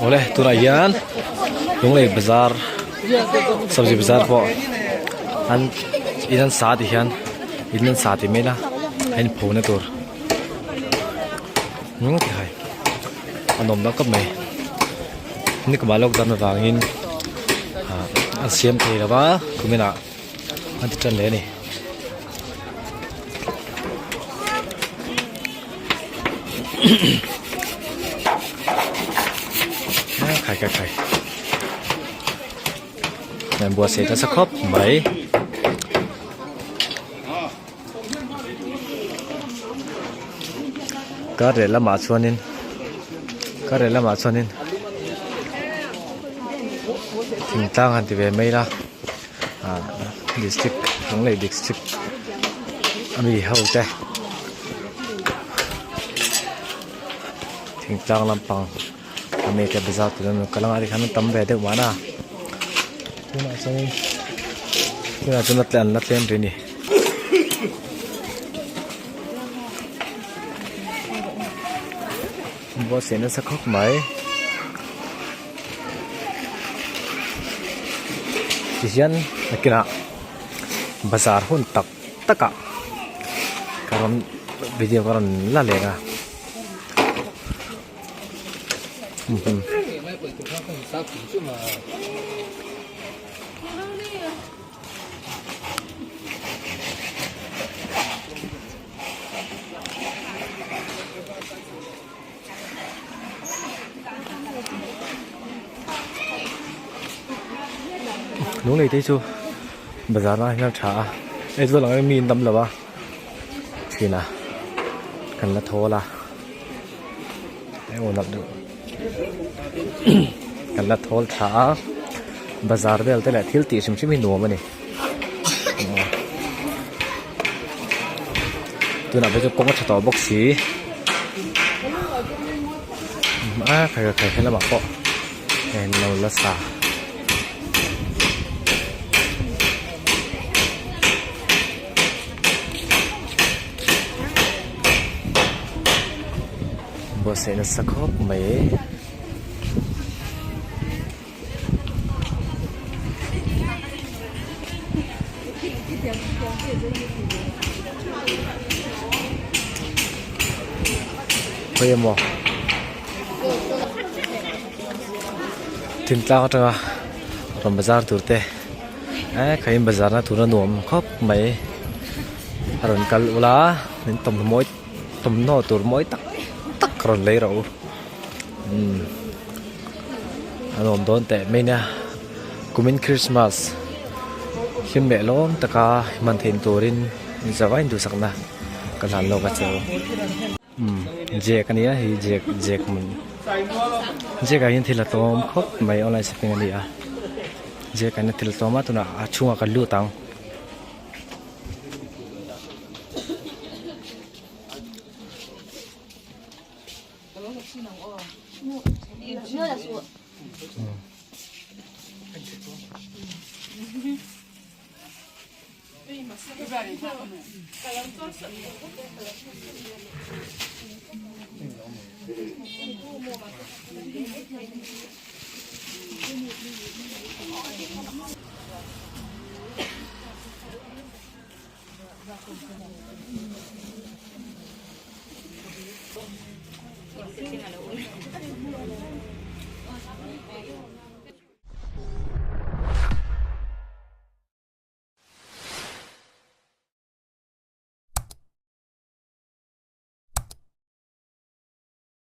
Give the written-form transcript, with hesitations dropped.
Awle tunah hian Lunglei bazar sabzi bazar pawh an in an sa ti hian in an sa ti mai ila a in pho na tur umm ti hai a nawm dawn khawp mai nikum ah lockdown avangin ah an siam thei lo va kumin ah an ti tan leh a ni. Khai khai khai an buatsaih nasa khawp mai kar leh lamah chuanin kar leh lamah chuanin thingtlang han ti ve mai ila ah district Lunglei district ami ho te thingtlang lampang ami te bazar tur an rawn kal anga tikhan an tam ve deuh mahna tunah chuanin tunah chuan an la tlem rih a ni. Buatsaih nasa khawp mai tihian nakinah bazar hun tak takah ka rawn video ka rawn la leh a. Lunglei te chu bazar ah hian a tha a Aizawl ang hian mi an tam lo a thin a kan la thawl a eng deuh kan la thawl tha a bazar vel te leh thil tih hrim hrim hi nuam a ni. Tunah phei chuan kawng a tha tawh bawk si a khai khai he lamah pawh heng lo la sa. Buatsaih nasa khawp mai. Khawi emaw thingtlang atanga rawn bazar tur te eh khain bazar na tur a nuam khawp mai a rawn kal ula min thawmhnaw mawi thawmhnaw tur mawi tak tak rawn lei rawh u. Umm a nuam dawn teh mai nia kumin Christmas hlim leh lawm taka hman theih turin zavai duhsakna ka hlan lawk a cheu umm jack a nia hei jack jack hmun jack ah hian thil a tlawm khawp mai online shopping a ni a jack ah hian thil a tlawm a tunah a chhungah kan lut ang.